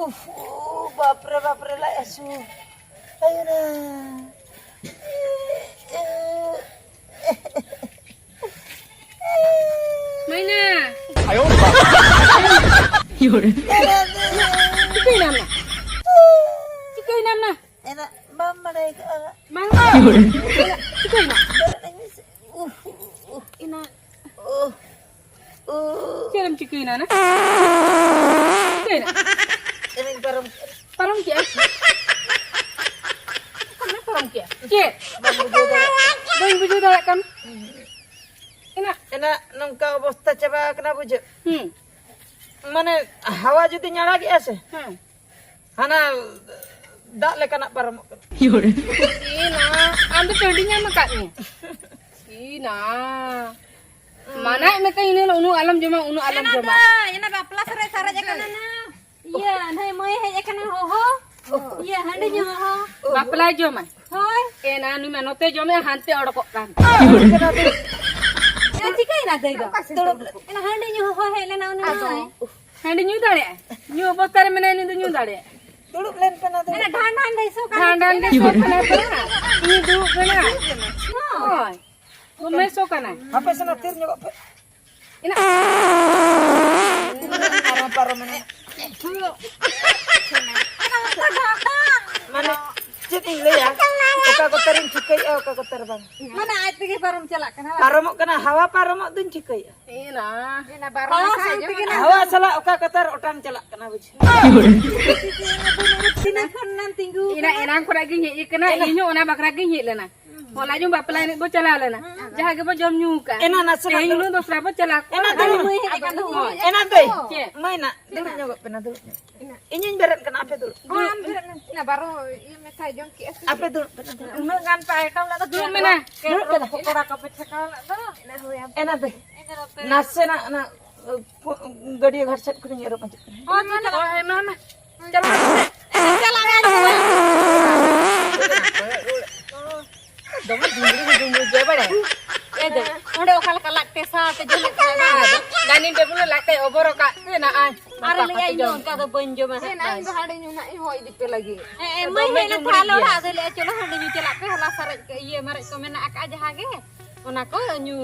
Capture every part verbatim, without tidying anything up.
ᱩᱯᱷ, ᱵᱟᱯᱨᱮ, ᱵᱟᱯᱨᱮ, ᱞᱟᱡ ᱦᱟᱹᱥᱩ᱾ ᱟᱭᱳ ᱨᱮ᱾ ᱢᱟᱭᱱᱟ᱾ ᱪᱤᱠᱟᱹᱭᱱᱟᱢ ᱱᱟ? ᱪᱤᱠᱟᱹᱭᱱᱟᱢ ᱱᱟ? ᱮᱱᱟ ᱵᱟᱢ ᱵᱟᱲᱟᱭ ᱠᱟᱜᱼᱟ᱾ ᱵᱟᱝ ᱵᱟᱲᱟᱭ᱾ ᱪᱤᱠᱟᱹᱭᱱᱟ? ᱵᱮᱨᱮᱫ ᱟᱹᱧ ᱢᱮᱥᱮ᱾ ᱩᱦ, ᱩᱦ, ᱩᱦ᱾ ᱪᱮᱫ ᱮᱢ ᱪᱤᱠᱟᱹᱭᱮᱱᱟ ᱱᱟ? ᱪᱤᱠᱟᱹᱭᱮᱱᱟ? ᱮᱱᱟᱧ ᱯᱟᱨᱚᱢ ᱠᱮᱫᱟ᱾ ᱯᱟᱨᱚᱢ ᱠᱮᱫᱟ? ᱚᱠᱟᱢ ᱯᱟᱨᱚᱢ ᱠᱮᱫᱟ? ᱪᱮᱫ? ᱵᱟᱹᱧ ᱵᱩᱡᱷᱟᱹᱣ ᱫᱟᱲᱮᱭᱟᱜ ᱠᱟᱱ᱾ ᱮᱱᱟ? ᱮᱱᱟ ᱱᱚᱝᱠᱟ ᱚᱵᱚᱥᱛᱟ ᱪᱟᱵᱟ ᱟᱠᱟᱱᱟ ᱵᱩᱡᱷᱟᱹᱜ᱾ ᱦᱩᱸ᱾ ᱢᱟᱱᱮ ᱦᱟᱣᱟ ᱡᱩᱫᱤᱧ ᱟᱲᱟᱜᱮᱜᱼᱟ ᱥᱮ, ᱦᱮᱸ᱾ ᱦᱟᱱᱟ ᱫᱟᱜ ᱞᱮᱠᱟᱱᱟᱜ ᱯᱟᱨᱚᱢᱚᱜ ᱠᱟᱱᱟ᱾ ᱤ ᱱᱟ, ᱟᱢ ᱫᱚ ᱴᱟᱺᱰᱤ ᱧᱟᱢ ᱟᱠᱟᱫ ᱢᱮᱭᱟ᱾ ᱤ ᱱᱟ᱾ ᱢᱟᱱᱟᱭᱮᱫ ᱢᱮ ᱛᱟᱹᱧ, ᱤᱱᱟᱹ ᱩᱱᱟᱹᱜ ᱟᱞᱚᱢ ᱡᱚᱢᱟ, ᱩᱱᱟᱹᱜ ᱟᱞᱚᱢ ᱮᱱᱟ ᱡᱚᱢᱟ᱾ ᱫᱚ, ᱮᱱᱟ ᱵᱟᱯᱞᱟ ᱥᱟᱨᱮᱡ ᱥᱟᱨᱮᱡ ᱟᱠᱟᱱᱟ ᱱᱟ᱾ ᱤᱭᱟᱹ, ᱱᱟᱹᱭ ᱢᱟᱹᱭ ᱦᱮᱡ ᱟᱠᱟᱱᱟ ᱦᱚᱦᱚ᱾ ᱤᱭᱟᱹ, ᱦᱟᱺᱰᱤ ᱧᱩ ᱦᱚᱦᱚ᱾ ᱵᱟᱯᱞᱟᱭ ᱡᱚᱢᱟ᱾ ᱦᱳᱭ᱾ ᱮᱱᱟ ᱱᱩᱭ ᱢᱟ ᱱᱚᱛᱮ ᱡᱚᱢᱮ, ᱦᱟᱱᱛᱮ ᱚᱰᱚᱠᱚᱜ ᱠᱟᱱ᱾ ᱮ, ᱪᱤᱠᱟᱹᱭᱮᱱᱟ ᱫᱟᱹᱭ ᱫᱚ? ᱫᱩᱲᱩᱵ ᱞᱮ- ᱮᱱᱟ ᱦᱟᱺᱰᱤ ᱧᱩ ᱦᱚᱦᱚ ᱦᱮᱡ ᱞᱮᱱᱟ ᱩᱱᱤ ᱟᱫᱚ᱾ ᱢᱟᱹᱭ᱾ ᱦᱟᱺᱰᱤ ᱧᱩ ᱫᱟᱲᱮᱭᱟᱜᱼᱟᱭ? ᱧᱩ ᱚᱵᱚᱥᱛᱟ ᱨᱮ ᱢᱮᱱᱟᱭᱟ, ᱩᱱᱤ ᱫᱚ ᱧᱩ ᱫᱟᱲᱮᱭᱟᱜᱼᱟᱭ᱾ ᱫᱩᱲᱩᱵ ᱞᱮᱱ ᱯᱮ ᱱᱟ ᱫᱚ᱾ ᱮᱱᱟ ᱰᱷᱟᱱ ᱰᱷᱟᱱ ᱫᱚᱭ ᱥᱚ ᱠᱟᱱᱟ᱾ ᱰᱷᱟᱱ ᱰᱷᱟᱱ ᱜᱮ ᱥᱚ ᱠᱟᱱᱟ ᱛᱚ᱾ ᱤᱧ ᱫᱩᱲᱩᱵ ᱠᱟᱱᱟ᱾ ᱦᱳᱭ᱾ ᱫᱚᱢᱮ ᱥᱚ ᱠᱟᱱᱟᱭ᱾ ᱦᱟᱯᱮ ᱥᱮᱱᱟ ᱛᱷᱤᱨ ᱧᱚᱜᱚᱜ ᱯᱮ᱾ ᱤᱱᱟᱹ ᱟᱨᱦᱚᱸ ᱯᱟᱨᱚᱢ ᱮᱱᱟ᱾ ᱢᱟᱱᱮ ᱪᱮᱫ ᱤᱧ ᱞᱟᱹᱭᱟ, ᱚᱠᱟ ᱠᱚᱛᱮ ᱨᱤᱧ ᱴᱷᱤᱠᱟᱹᱭᱮᱫᱼᱟ, ᱚᱠᱟ ᱠᱚᱛᱮ ᱨᱮ ᱵᱟᱝ᱾ ᱢᱟᱱᱮ ᱟᱡ ᱛᱮᱜᱮ ᱯᱟᱨᱚᱢ ᱪᱟᱞᱟᱜ ᱠᱟᱱᱟ ᱵᱟᱝ? ᱯᱟᱨᱚᱢᱚᱜ ᱠᱟᱱᱟ, ᱦᱟᱣᱟ ᱯᱟᱨᱚᱢᱚᱜ ᱫᱩᱧ ᱴᱷᱤᱠᱟᱹᱭᱮᱫᱼᱟ᱾ ᱮᱱᱟ᱾ ᱮᱱᱟ ᱵᱟᱨᱚ ᱦᱟᱣᱟ ᱢᱟᱥ ᱥᱟᱶ ᱟᱸᱡᱚᱢ ᱛᱮᱜᱮ ᱠᱟᱱᱟ᱾ ᱦᱟᱣᱟ ᱥᱟᱞᱟᱜ ᱚᱠᱟ ᱠᱚᱛᱮ ᱨᱮ ᱚᱴᱟᱝ ᱪᱟᱞᱟᱜ ᱠᱟᱱᱟ ᱵᱩᱡᱷᱟᱹᱣ᱾ ᱛᱤᱱᱟᱹᱜ ᱠᱷᱚᱱ ᱱᱟᱢ ᱛᱤᱸᱜᱩ ᱮᱱᱟ, ᱠᱟᱱᱟ? ᱮᱱᱟᱝ ᱠᱷᱚᱱᱟᱜ ᱜᱤᱧ ᱦᱮᱡ ᱟᱠᱟᱱᱟ, ᱮᱱᱟ᱾ ᱤᱧ ᱦᱚᱸ ᱚᱱᱟ ᱵᱟᱠᱷᱨᱟ ᱜᱤᱧ ᱦᱮᱡ ᱞᱮᱱᱟ᱾ ᱦᱚᱞᱟ ᱧᱩ ᱵᱟᱯᱞᱟ ᱮᱱᱮᱡ ᱵᱚ ᱪᱟᱞᱟᱣ ᱞᱮᱱᱟ, ᱡᱟᱦᱟᱸ ᱜᱮᱵᱚ ᱡᱚᱢ ᱧᱩ ᱟᱠᱟᱜᱼᱟ᱾ ᱮᱱᱟ ᱱᱟᱥᱮᱱᱟᱜ ᱛᱮᱦᱮᱧ ᱫᱩᱲᱩᱵ᱾ ᱦᱩᱱᱟᱹᱝ ᱫᱚᱥᱨᱟ ᱵᱚ ᱪᱟᱞᱟᱣ ᱠᱚᱜᱼᱟ᱾ ᱮᱱᱟ ᱫᱩᱲᱩᱵ᱾ ᱦᱳᱭ᱾ ᱮᱱᱟ ᱫᱟᱹᱭ, ᱪᱮᱫ? ᱢᱟᱹᱭ ᱱᱟ, ᱫᱩᱲᱩᱵ ᱧᱚᱜᱚᱜ ᱯᱮ ᱱᱟ, ᱫᱩᱲᱩᱵ ᱧᱚᱜᱚᱜ᱾ ᱤᱧᱤᱧ ᱵᱮᱨᱮᱫ ᱠᱟᱱᱟ, ᱟᱯᱮ ᱫᱩᱲᱩᱵ᱾ ᱦᱳᱭ, ᱟᱢ ᱫᱩᱲᱩᱵ ᱢᱮ᱾ ᱤᱱᱟᱹ ᱵᱟᱨᱚ ᱤᱭᱟᱹ ᱢᱮᱥᱟ ᱡᱚᱢ ᱠᱮᱜᱼᱟ ᱥᱮ? ᱟᱯᱮ ᱫᱩᱲᱩᱵ ᱯᱮ ᱱᱟ, ᱫᱩᱲᱩᱵ᱾ ᱩᱱᱟᱹᱜ ᱜᱟᱱ ᱯᱮ ᱟᱭᱴᱚᱢ ᱞᱮᱫ ᱫᱚ, ᱫᱩᱲᱩᱵ ᱢᱮ ᱱᱟ᱾ ᱯᱚᱠᱚᱲᱟ ᱠᱚᱯᱮ ᱪᱷᱟᱠᱟᱣ ᱞᱮᱫ ᱫᱚ, ᱤᱱᱟᱹ ᱦᱩᱭ ᱟᱢ ᱮᱱᱟ ᱫᱟᱹᱭ, ᱱᱟᱥᱮᱱᱟᱜ ᱚᱱᱟ, ᱜᱟᱹᱰᱭᱟᱹ ᱜᱷᱟᱴ ᱥᱮᱫ ᱠᱷᱚᱱᱤᱧ ᱮᱨᱚᱜ ᱦᱤᱡᱩᱜ ᱠᱟᱱᱟ᱾ ᱦᱳᱭ, ᱢᱟ ᱪᱟᱞᱟᱜ ᱢᱮ᱾ ᱦᱳᱭ, ᱢᱟ, ᱢᱟ᱾ ᱪᱟᱞᱟᱜ ᱢᱮ᱾ ᱪᱟᱞᱟᱜ ᱢᱮ᱾ ᱫᱚᱢᱮ ᱰᱩᱢᱵᱩᱲ ᱰᱩᱢᱵᱩᱲ ᱜᱮ ᱵᱟᱲᱟᱭ᱾ ᱚᱸᱰᱮ ᱚᱠᱟ ᱞᱮᱠᱟ ᱞᱟᱡ ᱴᱮᱥᱟ ᱛᱮ ᱡᱚᱢᱮᱫ ᱛᱟᱦᱮᱸ ᱵᱟᱝ? ᱰᱟᱹᱱᱤ ᱰᱟᱹᱵᱽᱞᱟᱹ ᱞᱟᱡ ᱛᱮ ᱚᱵᱚᱨ ᱟᱠᱟᱫ ᱛᱮ ᱱᱟᱜᱼᱟᱭ᱾ ᱟᱨ ᱞᱟᱹᱭᱟ, "ᱤᱧ ᱫᱚ ᱚᱱᱠᱟ ᱫᱚ ᱵᱟᱹᱧ ᱡᱚᱢᱟ ᱦᱮᱸ, ᱦᱟᱸᱜ ᱤᱧ ᱫᱚ ᱦᱟᱺᱰᱤ ᱧᱩ ᱱᱟᱜ ᱤᱧ ᱦᱚᱭ ᱤᱫᱤ ᱯᱮ ᱞᱟᱹᱜᱤᱫ᱾ ᱦᱮᱸ, ᱮ, ᱢᱟᱹᱭ ᱫᱚᱢᱮ ᱦᱮᱡ ᱞᱮᱱ ᱡᱚᱢ ᱛᱟᱦᱮᱸ ᱟᱞᱮ ᱵᱟᱹᱲᱤᱡ ᱚᱲᱟᱜ ᱜᱮᱭᱟ᱾ ᱟᱫᱚ ᱞᱟᱹᱭᱟ, 'ᱪᱚᱞᱚ ᱦᱟᱺᱰᱤ ᱧᱩ ᱪᱟᱞᱟᱜ ᱯᱮ, ᱦᱚᱞᱟ ᱥᱟᱨᱮᱡ ᱤᱭᱟᱹ ᱢᱟᱨᱮᱡ ᱠᱚ ᱢᱮᱱᱟᱜ ᱟᱠᱟᱫᱼᱟ ᱡᱟᱦᱟᱸ ᱜᱮ, ᱚᱱᱟ ᱠᱚ ᱧᱩ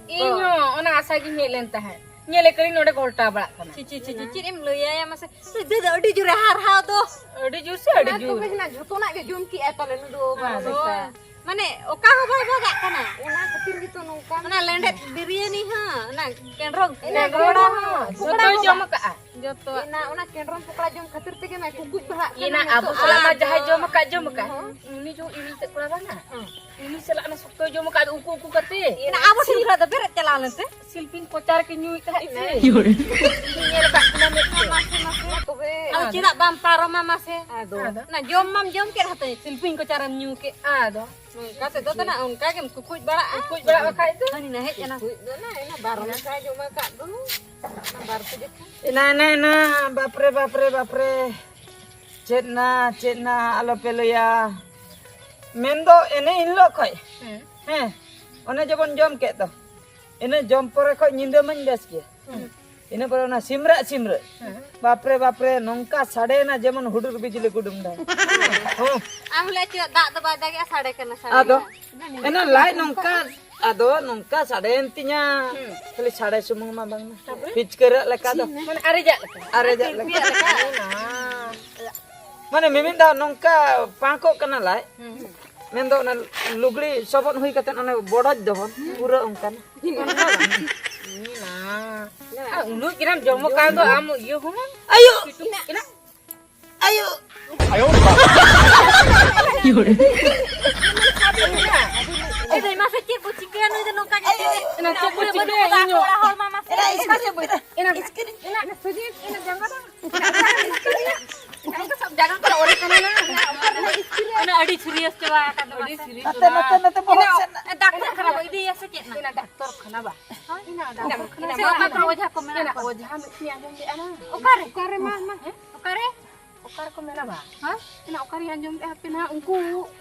ᱤᱧ ᱠᱚ᱾ ᱦᱚᱸ ᱚᱱᱟ ᱟᱥᱟ ᱜᱤᱧ ᱦᱮᱡ ᱞᱮᱱ ᱛᱟᱦᱮᱸᱫ᱾ ᱧᱮᱞᱮ ᱠᱟᱹᱱᱟᱹᱧ ᱱᱚᱰᱮ ᱜᱷᱚᱞᱴᱟᱣ ᱵᱟᱲᱟᱜ ᱠᱟᱱᱟ᱾ ᱪᱮᱫ, ᱪᱮᱫ, ᱪᱮᱫ, ᱪᱮᱫ ᱮᱢ ᱞᱟᱹᱭᱟᱭᱟ ᱢᱟᱥᱮ? ᱱᱩᱭ ᱫᱟᱹᱭ ᱫᱚ ᱟᱹᱰᱤ ᱡᱳᱨᱮ ᱦᱟᱨᱦᱟᱣ ᱫᱚ᱾ ᱟᱹᱰᱤ ᱡᱳᱨ ᱥᱮ ᱟᱹᱰᱤ ᱚᱱᱟ ᱡᱳᱨ? ᱛᱚᱵᱮ ᱦᱮᱱᱟᱜ, ᱡᱷᱚᱛᱚᱱᱟᱜ ᱜᱮ ᱡᱚᱢ ᱠᱮᱜᱼᱟᱭ ᱯᱟᱞᱮ ᱱᱩᱭ ᱫᱚ ᱵᱟᱨᱚ ᱦᱳᱭ᱾ ᱯᱚᱭᱥᱟ᱾ ᱢᱟᱱᱮ ᱚᱠᱟ ᱦᱚᱸ ᱵᱟᱭ ᱵᱟᱜᱟᱜ ᱠᱟᱱᱟ᱾ ᱚᱱᱟ ᱠᱷᱟᱹᱛᱤᱨ ᱜᱮᱛᱚ ᱱᱚᱝᱠᱟ᱾ ᱚᱱᱟ ᱞᱮᱸᱰᱮᱫ ᱵᱤᱨᱭᱟᱱᱤ ᱦᱚᱸ, ᱚᱱᱟ ᱠᱮᱸᱰᱨᱚᱢ, ᱚᱱᱟ ᱠᱮᱸᱰᱨᱚᱢ ᱜᱚᱲᱟ ᱦᱚᱸ, ᱦᱚᱸ, ᱡᱷᱚᱛᱚᱭ ᱡᱚᱛᱚᱭ ᱡᱚᱢ ᱡᱚᱢ ᱟᱠᱟᱜᱼᱟ᱾ ᱡᱚᱛᱚ᱾ ᱚᱱᱟ, ᱚᱱᱟ ᱠᱮᱸᱰᱨᱚᱢ ᱯᱚᱠᱚᱲᱟ ᱡᱚᱢ ᱠᱷᱟᱹᱛᱤᱨ ᱛᱮᱜᱮ ᱢᱟ ᱠᱩᱠᱩᱡ ᱵᱟᱲᱦᱟᱜ ᱠᱟᱱᱟ ᱤᱱᱟ ᱱᱤᱛᱚᱜ᱾ ᱟᱵᱚ ᱥᱟᱞᱟᱜ ᱢᱟ ᱟᱫᱚ ᱡᱟᱦᱟᱸᱭ ᱡᱚᱢ ᱟᱠᱟᱫ, ᱡᱚᱢ ᱟᱠᱟᱫ, ᱦᱚᱸ᱾ ᱩᱱᱤ ᱡᱚ-, ᱩᱱᱤ ᱛᱮᱫ ᱠᱚᱲᱟ ᱵᱟᱝᱟ? ᱦᱚᱸ᱾ ᱩᱱᱤ ᱥᱟᱞᱟᱜ ᱚᱱᱟ ᱥᱚᱠᱛᱚᱭ ᱡᱚᱢ ᱟᱠᱟᱫ, ᱩᱠᱩ ᱩᱠᱩ ᱠᱟᱛᱮ᱾ ᱚᱱᱟ ᱟᱵᱚ ᱴᱷᱮᱱ ᱠᱷᱚᱱᱟᱜ ᱫᱚ ᱵᱮᱨᱮᱫ ᱪᱟᱞᱟᱣ ᱞᱮᱱᱛᱮ᱾ ᱥᱤᱞᱯᱤᱧ ᱠᱚᱪᱟ ᱨᱮᱠᱤᱱ ᱧᱩᱭᱮᱫ ᱛᱟᱦᱮᱸᱫ ᱥᱮ᱾ ᱤᱧ ᱧᱮᱞ ᱟᱠᱟᱫ ᱠᱤᱱᱟ ᱢᱮᱫ ᱛᱮ᱾ ᱢᱟᱥᱮ, ᱢᱟᱥᱮ᱾ ᱛᱚᱵᱮ᱾ ᱟᱫᱚ ᱪᱮᱫᱟᱜ ᱵᱟᱢ ᱯᱟᱨᱚᱢᱟ ᱢᱟᱥᱮ? ᱟᱫᱚ᱾ ᱟᱫᱚ? ᱚᱱᱟ ᱡᱚᱢ ᱢᱟᱢ ᱡᱚᱢ ᱠᱮᱫ ᱦᱟᱛᱮ, ᱥᱤᱞᱯᱤᱧ ᱠᱚᱪᱟ ᱨᱮᱢ ᱧᱩ ᱠᱮᱫ᱾ ᱟᱫᱚ? ᱱᱚᱝᱠᱟ ᱛᱮᱫᱚ ᱛᱟᱱᱟ ᱚᱱᱠᱟ ᱜᱮᱢ ᱠᱩᱠᱩᱡ ᱵᱟᱲᱟᱜᱼᱟ᱾ ᱠᱩᱠᱩᱡ ᱵᱟᱲᱟᱜ ᱵᱟᱠᱷᱟᱡ ᱫᱚ᱾ ᱦᱟᱹᱱᱤ ᱱᱟ ᱦᱮᱡ ᱮᱱᱟ᱾ ᱠᱩᱠᱩᱡ ᱫᱚ ᱱᱟ, ᱮᱱᱟ ᱵᱟᱨᱚ ᱢᱟᱥᱟ ᱡᱚᱢ ᱟᱠᱟᱫ ᱫᱚ᱾ ᱚᱱᱟ ᱵᱟᱨ ᱯᱮ ᱡᱚᱠᱷᱟ᱾ ᱮᱱᱟ, ᱮᱱᱟ, ᱮᱱᱟ, ᱵᱟᱯᱨᱮ, ᱵᱟᱯᱨᱮ, ᱵᱟᱯᱨᱮ᱾ ᱪᱮᱫ ᱱᱟ, ᱪᱮᱫ ᱱᱟ, ᱟᱞᱚᱯᱮ ᱞᱟᱹᱭᱟ᱾ ᱢᱮᱱᱫᱚ ᱮᱱᱮ ᱦᱤᱞᱳᱜ ᱠᱷᱚᱡ, ᱦᱮᱸ᱾ ᱦᱮᱸ, ᱚᱱᱮ ᱡᱮᱵᱚᱱ ᱡᱚᱢ ᱠᱮᱫ ᱫᱚ, ᱤᱱᱟᱹ ᱡᱚᱢ ᱯᱚᱨᱮ ᱠᱷᱚᱡ ᱧᱤᱫᱟᱹ ᱢᱟᱧ ᱵᱮᱥ ᱜᱮ᱾ ᱦᱮᱸ᱾ ᱤᱱᱟᱹ ᱯᱚᱨᱮ ᱚᱱᱟ ᱥᱤᱢᱨᱟᱜ ᱥᱤᱢᱨᱟᱹᱜ, ᱦᱮᱸ᱾ ᱵᱟᱯᱨᱮ, ᱵᱟᱯᱨᱮ, ᱱᱚᱝᱠᱟ ᱥᱟᱰᱮᱭᱮᱱᱟ ᱡᱮᱢᱚᱱ ᱦᱩᱰᱩᱨ ᱵᱤᱡᱽᱞᱤ ᱜᱩᱰᱩᱢ ᱫᱟᱭ᱾ ᱦᱮᱸ᱾ ᱟᱢ ᱞᱟᱹᱭ ᱦᱚᱪᱚᱭᱟ, ᱫᱟᱜ ᱫᱚ ᱵᱟᱭ ᱫᱟᱜᱮᱜᱼᱟ, ᱥᱟᱰᱮ ᱠᱟᱱᱟ, ᱥᱟᱰᱮ ᱟᱫᱚ ᱠᱟᱱᱟ᱾ ᱮᱱᱟ ᱞᱟᱡ ᱱᱚᱝᱠᱟ, ᱟᱫᱚ ᱱᱚᱝᱠᱟ ᱥᱟᱰᱮᱭᱮᱱ ᱛᱤᱧᱟ, ᱦᱮᱸ᱾ ᱠᱷᱟᱹᱞᱤ ᱥᱟᱰᱮ ᱥᱩᱢᱩᱝ ᱢᱟ ᱵᱟᱝ, ᱛᱟᱯᱚᱨᱮ? ᱯᱤᱪᱠᱟᱹᱨᱟᱜ ᱞᱮᱠᱟ ᱫᱚ᱾ ᱢᱟᱱᱮ ᱟᱨᱮᱡᱟᱜ ᱞᱮᱠᱟ? ᱟᱨᱮᱡᱟᱜ ᱞᱮᱠᱟ᱾ ᱛᱤᱨᱯᱤᱭᱟᱜ ᱞᱮᱠᱟ? ᱢᱟᱱᱮ ᱢᱤᱢᱤᱫ ᱫᱷᱟᱣ ᱱᱚᱝᱠᱟ ᱯᱟᱸᱠᱚᱜ ᱠᱟᱱᱟ ᱞᱟᱡ, ᱦᱩᱸ᱾ ᱢᱮᱱᱫᱚ ᱚᱱᱟ ᱞᱩᱜᱽᱲᱤ ᱥᱚᱵᱚᱫ ᱦᱩᱭ ᱠᱟᱛᱮ ᱚᱱᱮ ᱵᱚᱰᱚᱡ ᱫᱚᱵᱚᱱ, ᱯᱩᱨᱟᱹ ᱚᱱᱠᱟᱱᱟ᱾ ᱚᱱᱠᱟ ᱵᱟᱝ? ᱤ ᱢᱟ᱾ ᱟᱨ ᱩᱱᱟᱹᱜ ᱪᱮᱦᱨᱟᱢ ᱡᱚᱢ ᱟᱠᱟᱫ ᱫᱚ ᱟᱢ ᱤᱭᱟᱹ ᱦᱚᱸ᱾ ᱟᱭᱳ! ᱤᱱᱟᱹ, ᱤᱱᱟᱹ᱾ ᱟᱭᱳ! ᱮ ᱫᱟᱹᱭ, ᱢᱟᱥᱮ ᱪᱮᱫ ᱵᱚ ᱪᱤᱠᱟᱹᱭᱟ? ᱱᱩᱭ ᱫᱚ ᱱᱚᱝᱠᱟ ᱜᱮ ᱪᱮᱫ? ᱮᱱᱟ ᱪᱮᱫ ᱵᱚ ᱪᱤᱠᱟᱹᱭᱟ? ᱚᱲᱟᱜ ᱦᱚᱲ ᱢᱟ ᱢᱟᱥᱮ᱾ ᱮᱱᱟ ᱤᱥᱠᱟᱨ ᱪᱮᱫ ᱵᱚ ᱮᱱᱟ? ᱮᱱᱟ ᱥᱚᱡᱷᱮ, ᱮᱱᱟ ᱡᱟᱸᱜᱟ ᱫᱚ᱾ ᱚᱱᱠᱟ ᱥᱟᱵ ᱡᱟᱸᱜᱟ ᱠᱚᱨᱮ ᱚᱨᱮ ᱠᱟᱱᱟ ᱱᱟ᱾ ᱚᱱᱟ ᱟᱹᱰᱤ serious ᱪᱟᱵᱟ ᱟᱠᱟᱱ ᱫᱚ ᱟᱹᱰᱤ ᱢᱟᱥᱮ᱾ Serious ᱱᱚᱛᱮ, ᱱᱚᱛᱮ, ᱱᱚᱛᱮ ᱵᱚᱦᱚᱜ ᱮᱱᱟ ᱥᱮᱫ ᱱᱟ᱾ ᱰᱟᱠᱛᱚᱨ ᱠᱷᱟᱱᱟ ᱵᱚ ᱤᱫᱤᱭᱮᱭᱟ ᱥᱮ ᱪᱮᱫ ᱱᱟ? ᱮᱱᱟ ᱰᱟᱠᱛᱚᱨ ᱠᱷᱟᱱᱟ ᱵᱟ᱾ ᱦᱳᱭ, ᱮᱱᱟ ᱰᱟᱠᱛᱚᱨ ᱠᱷᱟᱱᱟ᱾ ᱥᱮ ᱚᱠᱟ ᱠᱚᱨᱮ ᱚᱡᱷᱟ ᱠᱚ ᱢᱮᱱᱟᱜ ᱮᱱᱟ ᱠᱚᱣᱟ? ᱚᱡᱷᱟ ᱢᱤᱫᱴᱮᱱ ᱟᱸᱡᱚᱢ ᱞᱮᱫᱼᱟ ᱱᱟ᱾ ᱚᱠᱟᱨᱮ? ᱚᱠᱟᱨᱮ ᱢᱟ, ᱢᱟ? ᱦᱮᱸ? ᱚᱠᱟᱨᱮ? ᱚᱠᱟ ᱨᱮᱠᱚ ᱢᱮᱱᱟ ᱵᱟ? ᱦᱮᱸ? ᱮᱱᱟ ᱚᱠᱟᱨᱮᱧ ᱟᱸᱡᱚᱢ ᱞᱮᱫᱼᱟ ᱦᱟᱯᱮ ᱱᱟ, ᱩᱱᱠᱩ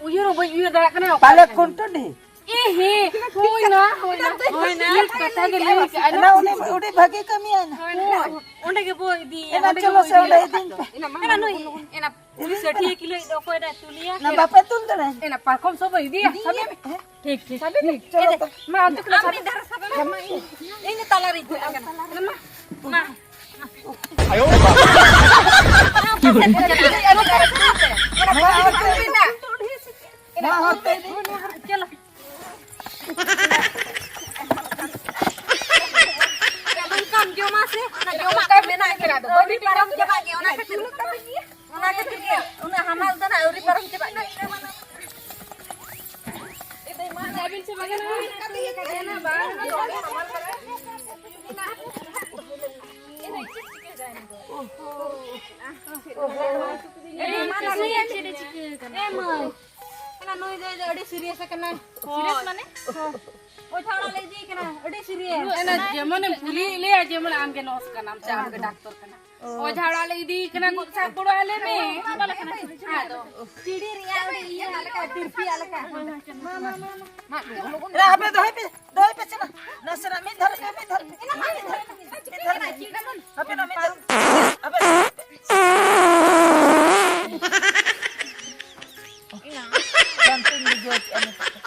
ᱩᱭᱦᱟᱹᱨ ᱦᱚᱸ ᱵᱟᱹᱧ ᱩᱭᱦᱟᱹᱨ ᱫᱟᱲᱮᱭᱟᱜ ᱠᱟᱱᱟ᱾ ᱯᱟᱞᱮ ᱚᱠᱟᱨᱮᱧ ᱟᱸᱡᱚᱢ ᱠᱷᱩᱱᱴᱩᱰᱤ᱾ ᱮ ᱦᱮ, ᱦᱩᱭᱱᱟ, ᱦᱩᱭᱱᱟ᱾ ᱦᱩᱭᱱᱟ᱾ ᱢᱤᱫ ᱠᱟᱛᱷᱟ ᱜᱮ ᱞᱟᱹᱭ ᱠᱟᱜᱼᱟ᱾ ᱮᱱᱟ ᱩᱱᱤ ᱟᱹᱰᱤ ᱵᱷᱟᱹᱜᱤ ᱠᱟᱹᱢᱤᱭᱟᱭ ᱱᱟ᱾ ᱦᱳᱭ, ᱚᱸᱰᱮ ᱜᱮᱵᱚ ᱤᱫᱤᱭᱟ, ᱮᱱᱟ ᱚᱸᱰᱮ ᱪᱚᱞᱚ ᱜᱮᱵᱚ ᱥᱮ, ᱚᱸᱰᱮ ᱤᱫᱤᱭᱟ᱾ ᱤᱫᱤᱧ ᱯᱮ᱾ ᱮᱱᱟ ᱱᱩᱭ, ᱮᱱᱟ ᱯᱩᱞᱤᱥ ᱟᱹᱴᱷᱤᱭᱟᱹ ᱠᱤᱞᱳ ᱤᱧ ᱫᱚ ᱚᱠᱚᱭ ᱱᱟ ᱛᱩᱞᱤᱭᱟ? ᱚᱱᱟ ᱵᱟᱯᱮ ᱛᱩᱞ ᱫᱟᱲᱮᱭᱟᱜᱼᱟ᱾ ᱮᱱᱟ ᱯᱟᱨᱠᱚᱢ ᱥᱚᱵ ᱤᱫᱤᱭᱟ, ᱥᱟᱵᱮ ᱢᱮ᱾ ᱦᱮᱸ? ᱴᱷᱤᱠ, ᱴᱷᱤᱠ, ᱥᱟᱵᱮ ᱢᱮ᱾ ᱴᱷᱤᱠ, ᱪᱚᱞᱚ ᱮ, ᱛᱚ᱾ ᱢᱟ, ᱟᱢ ᱫᱚ ᱠᱟᱱᱟ ᱥᱟᱵᱮ ᱢᱮ᱾ ᱢᱟ, ᱤᱧ, ᱤᱧ ᱫᱚ ᱛᱟᱞᱟ ᱨᱤᱧ ᱛᱩᱞ ᱟᱠᱟᱱᱟ᱾ ᱢᱟ, ᱢᱟ᱾ ᱟᱭᱳ ᱵᱟᱵᱟ᱾ ᱪᱚᱞᱚ᱾ ᱱᱚᱝᱠᱟᱢ ᱡᱚᱢᱟ ᱥᱮ, ᱚᱱᱟ ᱡᱚᱢᱟᱜ ᱠᱚ ᱢᱮᱱᱟᱜ ᱜᱮᱭᱟ, ᱟᱫᱚ ᱵᱟᱹᱵᱤ ᱯᱟᱨᱚᱢ ᱪᱟᱵᱟᱜ ᱜᱮᱭᱟ, ᱚᱱᱟ ᱠᱷᱟᱹᱛᱤᱨ, ᱚᱱᱟ ᱠᱷᱟᱹᱛᱤᱨ ᱜᱮ ᱩᱱᱟᱹᱜ ᱦᱟᱢᱟᱞ ᱫᱚ ᱱᱟᱜ ᱟᱹᱣᱨᱤ ᱯᱟᱨᱚᱢ ᱪᱟᱵᱟᱜ ᱜᱮᱭᱟ᱾ ᱮ ᱢᱟᱹᱭ, ᱚᱱᱟ ᱱᱩᱭ ᱫᱚ ᱟᱹᱰᱤ serious ᱟᱠᱟᱱᱟᱭ᱾ Serious ᱢᱟᱱᱮ? ᱚᱡᱷᱟ ᱚᱲᱟᱜ ᱞᱮ ᱤᱫᱤᱭᱮ ᱠᱟᱱᱟ, ᱟᱹᱰᱤ serious᱾ ᱚᱱᱟ ᱡᱮᱢᱚᱱᱮᱢ ᱠᱩᱞᱤᱭᱮᱫ ᱞᱮᱭᱟ, ᱡᱮᱢᱚᱱ ᱟᱢᱜᱮ nurse ᱠᱟᱱᱟᱢ ᱥᱮ ᱟᱢᱜᱮ ᱰᱟᱠᱛᱚᱨ ᱠᱟᱱᱟᱢ᱾ ᱚᱡᱷᱟ ᱚᱲᱟᱜ ᱞᱮ ᱤᱫᱤᱭᱮ ᱠᱟᱱᱟ, ᱜᱚᱫ ᱥᱟᱵ ᱜᱚᱲᱚ ᱟᱞᱮ ᱢᱮ᱾ ᱟᱫᱚ ᱪᱤᱲᱤ ᱨᱮᱭᱟᱜ ᱚᱸᱰᱮ ᱤᱭᱟᱹ ᱞᱮᱠᱟ, ᱛᱤᱨᱯᱤᱭᱟᱜ ᱞᱮᱠᱟ᱾ ᱢᱟ, ᱢᱟ, ᱢᱟ, ᱢᱟ᱾ ᱮ, ᱟᱯᱮ ᱫᱚᱦᱚᱭ ᱯᱮ, ᱫᱚᱦᱚᱭ ᱯᱮ, ᱪᱮᱫ ᱱᱟᱥᱮᱱᱟᱜ ᱢᱤᱫ ᱫᱷᱟᱨᱮ ᱯᱮ, ᱢᱤᱫ ᱫᱷᱟᱨᱮ ᱯᱮ, ᱢᱤᱫ ᱫᱷᱟᱨᱮ ᱯᱮ, ᱢᱤᱫ ᱫᱷᱟᱨᱮ ᱯᱮ᱾ ᱟᱯᱮ ᱱᱟ ᱢᱤᱫ ᱫᱷᱟᱨᱮ ᱯᱮ᱾ ᱟᱯᱮ ᱵᱟᱝ ᱛᱤᱧ ᱵᱩᱡᱷᱟᱹᱣ ᱠᱮᱜᱼᱟ ᱱᱤᱛᱚᱜ ᱫᱚ᱾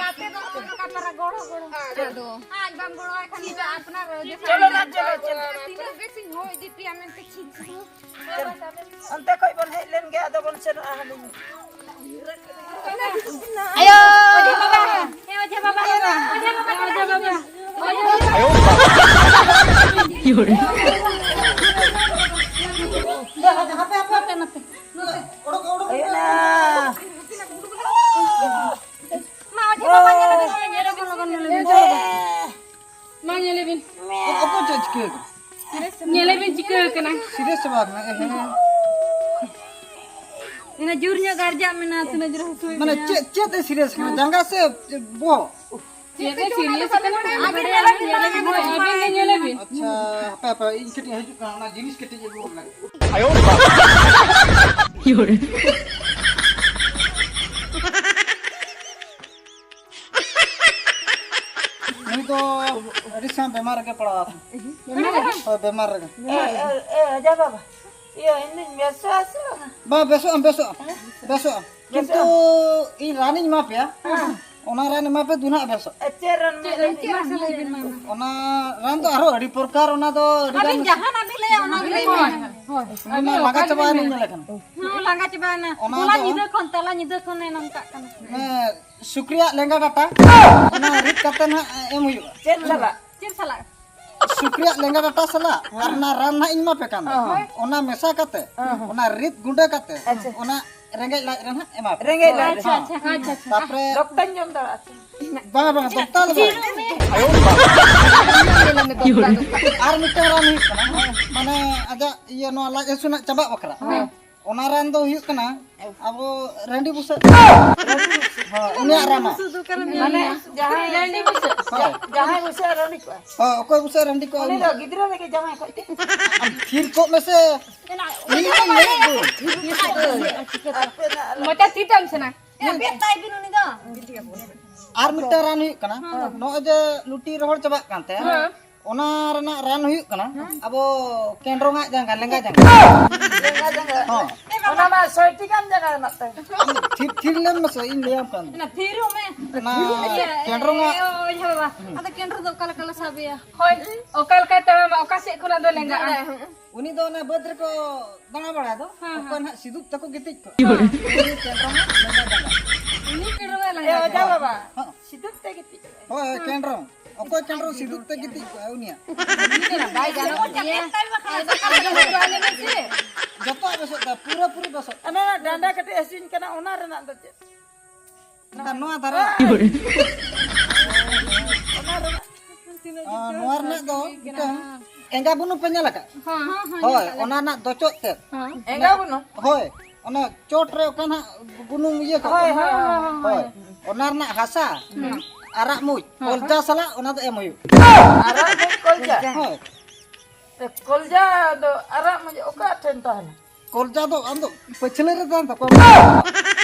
ᱜᱟᱛᱮ ᱫᱚ ᱱᱚᱜᱼᱚ ᱱᱚᱝᱠᱟ ᱛᱟᱨᱟ ᱜᱚᱲᱚ, ᱜᱚᱲᱚ᱾ ᱟᱫᱚ ᱟᱡ ᱵᱟᱢ ᱜᱚᱲᱚᱣᱟᱭ ᱠᱷᱟᱱ ᱫᱚ ᱟᱯᱱᱟᱨ ᱡᱚᱠᱷᱚᱱ ᱪᱚᱞᱚ ᱱᱟ, ᱪᱚᱞᱚ, ᱪᱚᱞᱚ᱾ ᱛᱤᱱᱟᱹᱜ ᱵᱮᱥᱤᱧ ᱦᱚᱭ ᱤᱫᱤ ᱯᱮᱭᱟ ᱢᱮᱱᱛᱮ ᱪᱷᱤ, ᱪᱷᱤ᱾ ᱚᱱᱛᱮ ᱠᱷᱚᱡ ᱵᱚᱱ ᱦᱮᱡ ᱞᱮᱱ ᱜᱮ, ᱟᱫᱚ ᱵᱚᱱ ᱥᱮᱱᱚᱜᱼᱟ ᱦᱟᱱᱮ᱾ ᱟᱭᱳ! ᱚᱡᱷᱟ ᱵᱟᱵᱟ! ᱦᱮᱸ, ᱚᱡᱷᱟ ᱵᱟᱵᱟ! ᱚᱡᱷᱟ ᱵᱟᱵᱟ! ᱚᱡᱷᱟ ᱵᱟᱵᱟ! ᱦᱟᱯᱮ, ᱦᱟᱯᱮ, ᱦᱟᱯᱮ, ᱱᱚᱛᱮ᱾ ᱦᱩᱭᱩᱜᱼᱟ᱾ ᱢᱟ, ᱚᱡᱷᱟ ᱵᱟᱵᱟ, ᱧᱮᱞ ᱟᱹᱜᱩ ᱞᱮᱜᱮ, ᱧᱮᱞ ᱟᱹᱜᱩ ᱞᱚᱜᱚᱱ, ᱧᱮᱞ ᱟᱹᱜᱩ᱾ ᱢᱟ, ᱧᱮᱞᱮ ᱵᱤᱱ᱾ ᱚᱠᱚᱭ ᱪᱮᱫ ᱪᱤᱠᱟᱹ ᱠᱟᱱᱟ? ᱧᱮᱞᱮ ᱵᱤᱱ ᱪᱤᱠᱟᱹ ᱠᱟᱱᱟ᱾ Serious ᱪᱟᱵᱟ ᱠᱟᱱᱟ, ᱮ ᱦᱮᱸ᱾ ᱤᱱᱟᱹ ᱡᱳᱨ ᱧᱚᱜ ᱜᱟᱨᱡᱟᱜ ᱢᱮᱱᱟ, ᱛᱤᱱᱟᱹᱜ ᱡᱳᱨ ᱦᱟᱹᱥᱩᱭᱮᱫ ᱢᱟᱱᱮ ᱢᱮᱭᱟ᱾ ᱪᱮᱫ, ᱪᱮᱫ ᱮ serious ᱠᱟᱱᱟ? ᱡᱟᱸᱜᱟ ᱥᱮ ᱵᱚᱦᱚᱜ? ᱪᱮᱫ ᱮ serious ᱠᱟᱱᱟ? ᱟᱹᱵᱤᱱ ᱧᱮᱞᱮ ᱵᱤᱱ, ᱟᱹᱵᱤᱱ ᱜᱮ ᱧᱮᱞᱮ ᱵᱤᱱ᱾ ᱟᱪᱪᱷᱟ, ᱦᱟᱯᱮ, ᱦᱟᱯᱮ, ᱤᱧ ᱠᱟᱹᱴᱤᱡ ᱦᱤᱡᱩᱜ ᱠᱟᱱᱟ, ᱚᱱᱟ ᱡᱤᱱᱤᱥ ᱠᱟᱹᱴᱤᱡ ᱟᱹᱜᱩ ᱜᱚᱫ ᱞᱟᱹᱜᱤᱫ᱾ ᱟᱭᱳ ᱵᱟᱵᱟ᱾ ᱩᱱᱤ ᱫᱚ ᱟᱹᱰᱤ ᱥᱮᱬᱟ ᱵᱮᱢᱟᱨ ᱨᱮᱜᱮ ᱯᱟᱲᱟᱣ ᱟᱠᱟᱱᱟ᱾ ᱦᱳᱭ, ᱵᱮᱢᱟᱨ ᱨᱮᱜᱮ᱾ ᱮ, ᱮ, ᱮ, ᱟᱡᱟ ᱵᱟᱵᱟ, ᱤᱭᱟᱹ, ᱤᱧ ᱫᱩᱧ ᱵᱮᱥᱚᱜᱼᱟ ᱥᱮ ᱵᱟᱝᱟ? ᱵᱟᱝ, ᱵᱮᱥᱚᱜ ᱟᱢ, ᱵᱮᱥᱚᱜ ᱟᱢ, ᱵᱮᱥᱚᱜ ᱟᱢ᱾ ᱠᱤᱱᱛᱩ ᱤᱧ ᱨᱟᱱᱤᱧ ᱮᱢᱟ ᱯᱮᱭᱟ, ᱚᱱᱟ ᱨᱟᱱ ᱮᱢᱟ ᱯᱮ, ᱫᱩ ᱱᱟᱜ ᱵᱮᱥᱚᱜ᱾ ᱮ, ᱪᱮᱫ ᱨᱟᱱ ᱢᱮᱱᱟᱜ ᱛᱟᱯᱮᱭᱟ? ᱚᱱᱟ ᱨᱟᱱ ᱫᱚ ᱟᱨᱦᱚᱸ ᱟᱹᱰᱤ ᱯᱨᱚᱠᱟᱨ, ᱚᱱᱟ ᱫᱚ ᱟᱹᱰᱤ ᱜᱟᱱ ᱟᱹᱵᱤᱱ ᱡᱟᱦᱟᱱᱟᱜ ᱵᱤᱱ ᱞᱟᱹᱭᱟ, ᱚᱱᱟ ᱜᱮᱞᱤᱧ ᱮᱢᱟ᱾ ᱦᱳᱭ, ᱚᱱᱟ ᱞᱟᱸᱜᱟ ᱪᱟᱵᱟᱭᱮᱱᱟᱹᱧ ᱧᱮᱞᱮ ᱠᱟᱱᱟ᱾ ᱦᱮᱸ, ᱞᱟᱸᱜᱟ ᱪᱟᱵᱟᱭᱮᱱᱟ᱾ ᱚᱱᱟ ᱦᱚᱞᱟ ᱫᱚ ᱧᱤᱫᱟᱹ ᱠᱷᱚᱱ, ᱛᱟᱞᱟ ᱧᱤᱫᱟᱹ ᱠᱷᱚᱱᱮ ᱱᱚᱝᱠᱟᱜ ᱠᱟᱱᱟ᱾ ᱦᱮᱸ, ᱥᱩᱠᱨᱤᱭᱟᱜ ᱞᱮᱸᱜᱟ ᱰᱟᱴᱟ, ᱚᱱᱟ ᱨᱤᱫ ᱠᱟᱛᱮ ᱱᱟᱦᱟᱜ ᱮᱢ ᱦᱩᱭᱩᱜᱼᱟ᱾ ᱪᱮᱫ ᱥᱟᱞᱟᱜ? ᱪᱮᱫ ᱥᱟᱞᱟᱜ? ᱥᱩᱠᱨᱤᱭᱟᱜ ᱞᱮᱸᱜᱟ ᱰᱟᱴᱟ ᱥᱟᱞᱟᱜ ᱟᱨ ᱚᱱᱟ ᱨᱟᱱ ᱱᱟᱦᱟᱜ ᱤᱧ ᱮᱢᱟ ᱯᱮ ᱠᱟᱱ ᱫᱚ, ᱦᱳᱭ᱾ ᱚᱱᱟ ᱢᱮᱥᱟ ᱠᱟᱛᱮ, ᱦᱮᱸ, ᱦᱮᱸ᱾ ᱚᱱᱟ ᱨᱤᱫ ᱜᱩᱸᱰᱟᱹ ᱠᱟᱛᱮ, ᱟᱪᱪᱷᱟ᱾ ᱚᱱᱟ ᱨᱮᱸᱜᱮᱡ ᱞᱟᱡ ᱨᱮ ᱱᱟᱦᱟᱜ ᱮᱢᱟ ᱯᱮ᱾ ᱨᱮᱸᱜᱮᱡ ᱞᱟᱡ ᱨᱮ᱾ ᱟᱪᱪᱷᱟ, ᱦᱮᱸ᱾ ᱟᱪᱪᱷᱟ, ᱟᱪᱪᱷᱟ, ᱟᱪᱪᱷᱟ᱾ ᱫᱚᱠᱛᱟᱧ ᱡᱚᱢ ᱫᱟᱲᱮᱭᱟᱜᱼᱟ ᱥᱮ? ᱵᱟᱝᱟ, ᱵᱟᱝᱟ, ᱫᱚᱠᱛᱟ ᱫᱚ ᱵᱟᱝ᱾ ᱟᱭᱳ ᱵᱟᱵᱟ᱾ ᱟᱨ ᱢᱤᱫᱴᱟᱝ ᱨᱟᱱ ᱦᱩᱭᱩᱜ ᱠᱟᱱᱟ, ᱢᱟᱱᱮ ᱟᱡᱟᱜ ᱤᱭᱟᱹ ᱱᱚᱣᱟ ᱞᱟᱡ ᱦᱟᱹᱥᱩ ᱨᱮᱱᱟᱜ ᱪᱟᱵᱟᱜ ᱵᱟᱠᱷᱨᱟ᱾ ᱦᱮᱸ᱾ ᱚᱱᱟ ᱨᱟᱱ ᱫᱚ ᱦᱩᱭᱩᱜ ᱠᱟᱱᱟ ᱟᱵᱚ ᱨᱟᱺᱰᱤ ᱵᱩᱥᱟᱹᱜ᱾ ᱦᱳᱭ, ᱩᱱᱤᱭᱟᱜ ᱨᱟᱱ᱾ ᱢᱟᱱᱮ ᱡᱟᱦᱟᱸᱭ, ᱦᱳᱭ᱾ ᱡᱟᱦᱟᱸᱭ ᱵᱩᱥᱟᱹᱜ ᱨᱟᱺᱰᱤ ᱠᱚᱜᱼᱟ᱾ ᱦᱳᱭ, ᱚᱠᱚᱭ ᱵᱩᱥᱟᱹᱜ ᱨᱟᱺᱰᱤ ᱠᱚᱜᱼᱟ ᱩᱱᱤ ᱩᱱᱤ? ᱫᱚ ᱜᱤᱫᱽᱨᱟᱹ ᱨᱮᱜᱮ ᱡᱟᱶᱟᱭ ᱠᱚᱜ ᱛᱮ᱾ ᱟᱢ ᱛᱷᱤᱨ ᱠᱚᱜ ᱢᱮᱥᱮ᱾ ᱤᱧ ᱫᱚᱧ ᱞᱟᱹᱭᱮᱫ ᱫᱚ᱾ ᱢᱚᱪᱟ ᱛᱷᱤᱨ ᱛᱟᱢ ᱥᱮ ᱱᱟ? ᱵᱮᱛᱟᱭ ᱵᱤᱱ ᱩᱱᱤ ᱫᱚ᱾ ᱟᱨ ᱢᱤᱫᱴᱟᱝ ᱨᱟᱱ ᱦᱩᱭᱩᱜ ᱠᱟᱱᱟ, ᱦᱮᱸ᱾ ᱱᱚᱜᱼᱚᱭ ᱡᱮ ᱞᱩᱴᱤ ᱨᱚᱦᱚᱲ ᱪᱟᱵᱟᱜ ᱠᱟᱱ ᱛᱟᱭᱟ, ᱦᱮᱸ᱾ ᱚᱱᱟ ᱨᱮᱱᱟᱜ ᱨᱟᱱ ᱦᱩᱭᱩᱜ ᱠᱟᱱᱟ, ᱦᱮᱸ᱾ ᱟᱵᱚ ᱠᱮᱸᱰᱨᱚᱝᱟᱜ ᱡᱟᱸᱜᱟ, ᱞᱮᱸᱜᱟ ᱡᱟᱸᱜᱟ᱾ ᱞᱮᱸᱜᱟ ᱡᱟᱸᱜᱟ᱾ ᱦᱚᱸ᱾ ᱚᱱᱟ ᱢᱟ ᱥᱚᱭᱴᱤ ᱜᱟᱱ ᱡᱟᱸᱜᱟ ᱦᱮᱱᱟᱜ ᱛᱟᱭ᱾ ᱟᱢ ᱛᱷᱤᱨ, ᱛᱷᱤᱨ ᱞᱮᱢ ᱢᱮᱥᱮ, ᱤᱧ ᱞᱟᱹᱭᱟᱢ ᱠᱟᱱ᱾ ᱚᱱᱟ ᱛᱷᱤᱨᱚᱜ ᱢᱮ᱾ ᱚᱱᱟ ᱤᱭᱟᱹ, ᱠᱮᱸᱰᱨᱚᱝᱟᱜ᱾ ᱤᱭᱟᱹ, ᱤᱭᱟᱹ, ᱵᱟᱵᱟ᱾ ᱦᱩᱸ᱾ ᱟᱫᱚ ᱠᱮᱸᱰᱨᱚᱝ ᱫᱚ ᱚᱠᱟ ᱞᱮᱠᱟ ᱞᱮ ᱥᱟᱵᱮᱭᱟ? ᱦᱳᱭ, ᱚᱠᱟ ᱞᱮᱠᱟᱭ ᱛᱟᱲᱟᱢᱟ, ᱚᱠᱟ ᱥᱮᱫ ᱠᱷᱚᱱᱟᱜ ᱫᱚ ᱞᱮᱸᱜᱟᱜᱼᱟ? ᱩᱱᱤ ᱫᱚ ᱚᱱᱟ ᱵᱟᱹᱫᱽ ᱨᱮᱠᱚ ᱫᱟᱬᱟ ᱵᱟᱲᱟᱭ ᱫᱚ, ᱦᱮᱸ, ᱚᱠᱚᱭ ᱦᱮᱸ᱾ ᱱᱟᱦᱟᱜ ᱥᱤᱫᱩᱯ ᱛᱟᱠᱚ ᱜᱤᱛᱤᱡ ᱠᱚᱜᱼᱟ᱾ ᱦᱮᱸ᱾ ᱩᱱᱤ ᱠᱮᱸᱰᱨᱚᱝᱟᱜ ᱞᱮᱸᱜᱟ ᱡᱟᱸᱜᱟ᱾ ᱩᱱᱤ ᱠᱮᱸᱰᱨᱚᱝᱟᱜ ᱞᱮᱸᱜᱟ ᱮ, ᱚᱡᱷᱟ ᱡᱟᱸᱜᱟ᱾ ᱵᱟᱵᱟ, ᱦᱮᱸ᱾ ᱥᱤᱫᱩᱯ ᱛᱮ ᱜᱤᱛᱤᱡ ᱠᱚᱜᱼᱟᱭ᱾ ᱦᱳᱭ, ᱦᱳᱭ, ᱠᱮᱸᱰᱨᱚᱝ᱾ ᱚᱠᱚᱭ ᱠᱮᱸᱰᱨᱚᱝ ᱥᱤᱫᱩᱯ ᱛᱮ ᱜᱤᱛᱤᱡ ᱠᱚᱜᱼᱟᱭ ᱩᱱᱤᱭᱟᱜ? ᱩᱱᱤ ᱫᱚ ᱵᱟᱭ ᱜᱟᱱᱚᱜ ᱜᱮᱭᱟ᱾ ᱟᱸᱡᱚᱢ ᱦᱚᱪᱚ ᱟᱞᱮ ᱢᱮ ᱥᱮ᱾ ᱡᱚᱛᱚᱣᱟᱜ ᱵᱮᱥᱚᱜ ᱛᱟᱭᱟ, ᱯᱩᱨᱟᱹ ᱯᱩᱨᱤ ᱵᱮᱥᱚᱜ ᱛᱟᱭᱟ᱾ ᱚᱱᱟ ᱰᱟᱸᱰᱟ ᱠᱟᱹᱴᱤᱡ ᱦᱟᱹᱥᱩᱧ ᱠᱟᱱᱟ, ᱚᱱᱟ ᱨᱮᱱᱟᱜ ᱫᱚ ᱪᱮᱫ? ᱚᱱᱟ ᱱᱚᱣᱟ ᱫᱷᱟᱨᱮ᱾ ᱚᱱᱟ ᱨᱮᱱᱟᱜ ᱚ, ᱱᱚᱣᱟ ᱨᱮᱱᱟᱜ ᱫᱚ ᱢᱤᱫᱴᱟᱝ ᱮᱸᱜᱟ ᱵᱩᱱᱩᱢ ᱯᱮ ᱧᱮᱞ ᱟᱠᱟᱫ? ᱦᱚᱸ, ᱦᱚᱸ, ᱦᱚᱸ, ᱦᱳᱭ, ᱧᱮᱞ ᱠᱟᱜ ᱚᱱᱟ ᱞᱮ᱾ ᱨᱮᱱᱟᱜ ᱫᱚᱪᱚᱜ ᱛᱮᱫ᱾ ᱦᱚᱸ᱾ ᱮᱸᱜᱟ ᱵᱩᱱᱩᱢ? ᱦᱳᱭ, ᱚᱱᱟ ᱪᱚᱴ ᱨᱮ ᱚᱠᱟ ᱱᱟᱜ ᱵᱩᱱᱩᱢ ᱤᱭᱟᱹ ᱠᱚ? ᱦᱳᱭ, ᱦᱳᱭ, ᱦᱳᱭ, ᱦᱳᱭ, ᱦᱳᱭ᱾ ᱦᱳᱭ᱾ ᱚᱱᱟ ᱨᱮᱱᱟᱜ ᱦᱟᱥᱟ, ᱦᱩᱸ᱾ ᱟᱨᱟᱜ ᱢᱩᱡ, ᱦᱚᱸ, ᱠᱚᱞᱡᱟ ᱦᱚᱸ᱾ ᱥᱟᱞᱟᱜ ᱚᱱᱟ ᱫᱚ ᱮᱢ ᱦᱩᱭᱩᱜ᱾ ᱟᱨᱟᱜ ᱢᱩᱡ ᱠᱚᱞᱡᱟ? ᱦᱳᱭ᱾ ᱮ, ᱠᱚᱞᱡᱟ ᱫᱚ ᱟᱨᱟᱜ ᱢᱩᱡ ᱚᱠᱟ ᱴᱷᱮᱱ ᱛᱟᱦᱮᱱᱟ? ᱠᱚᱞᱡᱟ ᱫᱚ ᱟᱢ ᱫᱚ ᱯᱟᱹᱪᱷᱞᱟᱹ ᱨᱮ ᱛᱟᱦᱮᱱ ᱛᱟᱠᱚᱣᱟ᱾